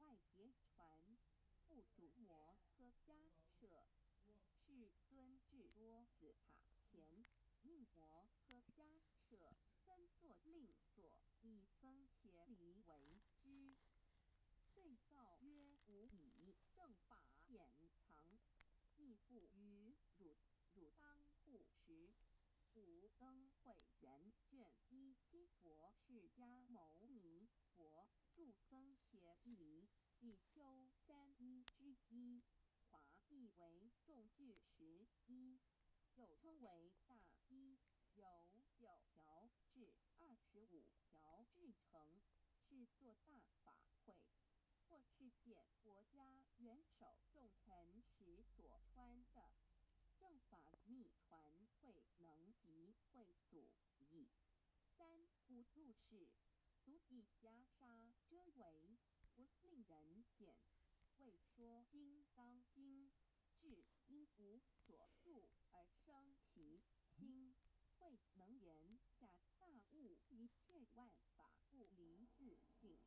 拜别传，付嘱摩诃迦叶。世尊至多子塔前，命摩诃迦叶分座令座，以僧伽梨为之。遂告曰：吾以正法眼藏，密付于汝，汝当护持。五灯会元卷一七佛释迦牟尼佛住僧伽梨比丘三衣之一，华译为众具十衣，又称为大衣，由九条至25条制成，是做大法会或是见国家元首重臣时所穿的。正法秘传慧能及慧祖译。三不入室，足以袈裟遮围，不令人见。为说金刚经，至应无所住而生其心。慧能言下大悟一切万法不离自性。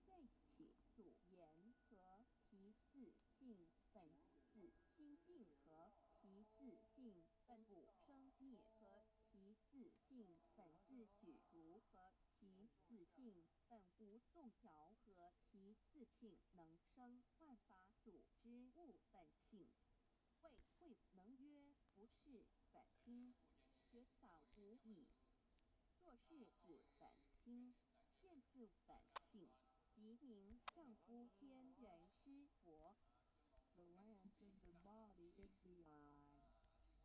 遂起祖言何其自性本自清净，何其自性本不生灭，何其自性本自具足，何其自性本无动摇，何其自性能生万法祖之悟本性。谓慧能曰：不是本清，学法无益。若是自本清，见自本性，即名丈夫天人师佛。 The lamp of the body is the eye.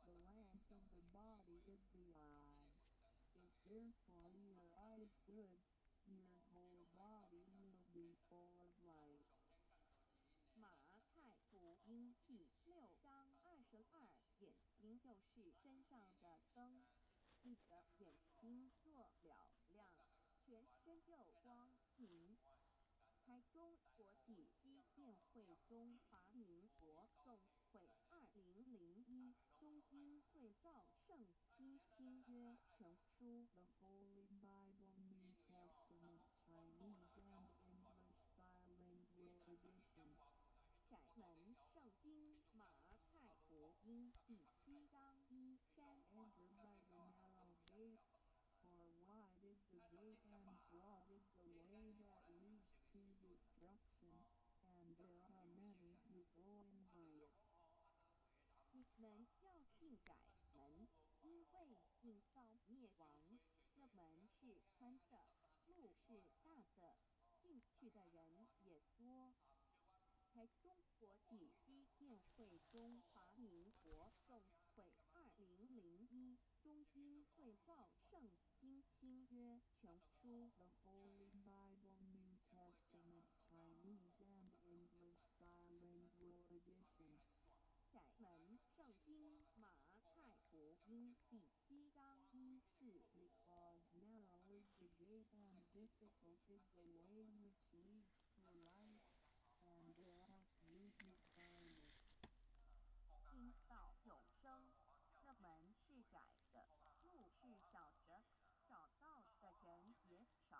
The lamp of the body is the eye. If therefore your eye is good, your whole body will be full of light. 马太福音第6章22，眼睛就是身上的灯，你的眼睛若嘹亮，全身就光明。台中国际基甸会中华民国总会2001中英对照圣经新约全书。 The Holy Bible New Testament Chinese and English Bilingual Edition. 窄门圣经马太福音第7章1、3。 Enter by the narrow gate, for wide is the gate and broad is the way that leads to destruction, and there are many who go in by it. 你們要進窄門，因為引到滅亡的門是寬的，路是大的，進去的人也多。台中國際基甸會中華民國總會2001中英對照聖經新約全書。 The Holy Bible New Testament Chinese and English Bilingual Edition. 窄門聖經馬太福音第7章1、4。 Because narrow is the gate and difficult is the way which leads to life, and there are few who find it. 引到永生，那門是窄的，路是小的，找到的人也少。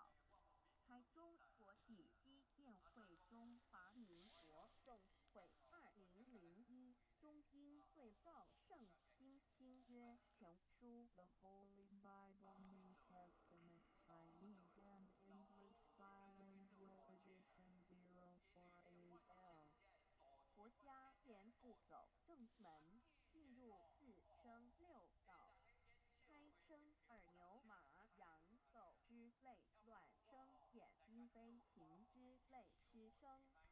台中國際基甸會中華民國總會2001中英對照聖經新約全書。 The Holy Bible New Testament Chinese and English Bilingual Edition 048L. 佛家言不走正門，進入四生六道，胎生耳牛馬羊狗之類，卵生眼雞飛禽之類，濕生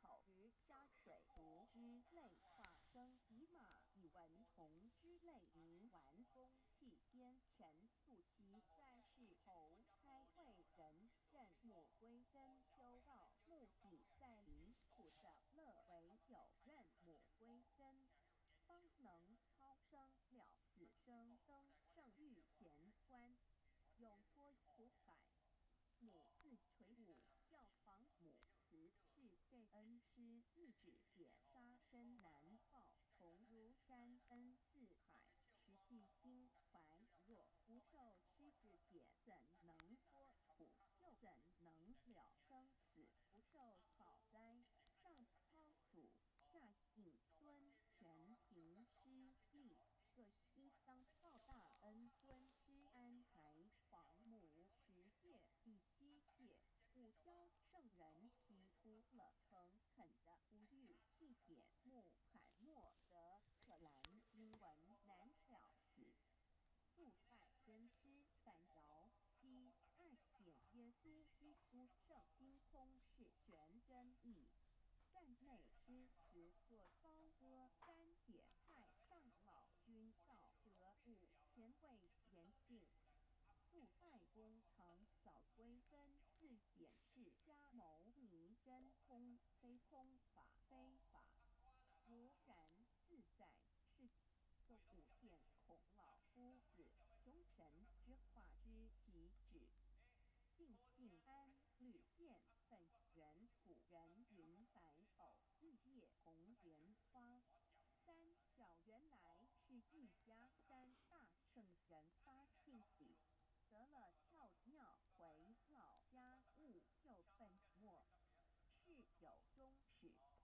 口魚蝦水毒之類，化生蟻馬蟻蚊蟲之類，泥丸宮氣天神肚臍在世投胎為人，認母歸根修道，目的在離苦得樂，唯有認母歸根，方能超生了死生登聖欲賢關，永脫苦海。母自垂五教防母慈是這恩師一指點殺身難報重如山恩似海，實際心懷若不受師指點，怎能脫苦？又怎能了生死不受報哉？方報大恩尊師安排王母十戒第七戒五憍聖人提出了誠懇的呼籲一點穆罕默德可蘭經文難了死。速拜真師反遙七二點耶穌基督聖經空是全真義。讚美詩詞作高歌三點太上老君道德五前衛嚴淨。速拜功成早歸根四點釋迦牟尼真空非空法非法。如然自在是都五點孔老夫子窮神之化之其旨。淨信安綠見本源古人雲白藕日夜紅蓮花。三角原來是一家三大聖人發慶禮，得了竅妙回老家悟就本末，事有終始。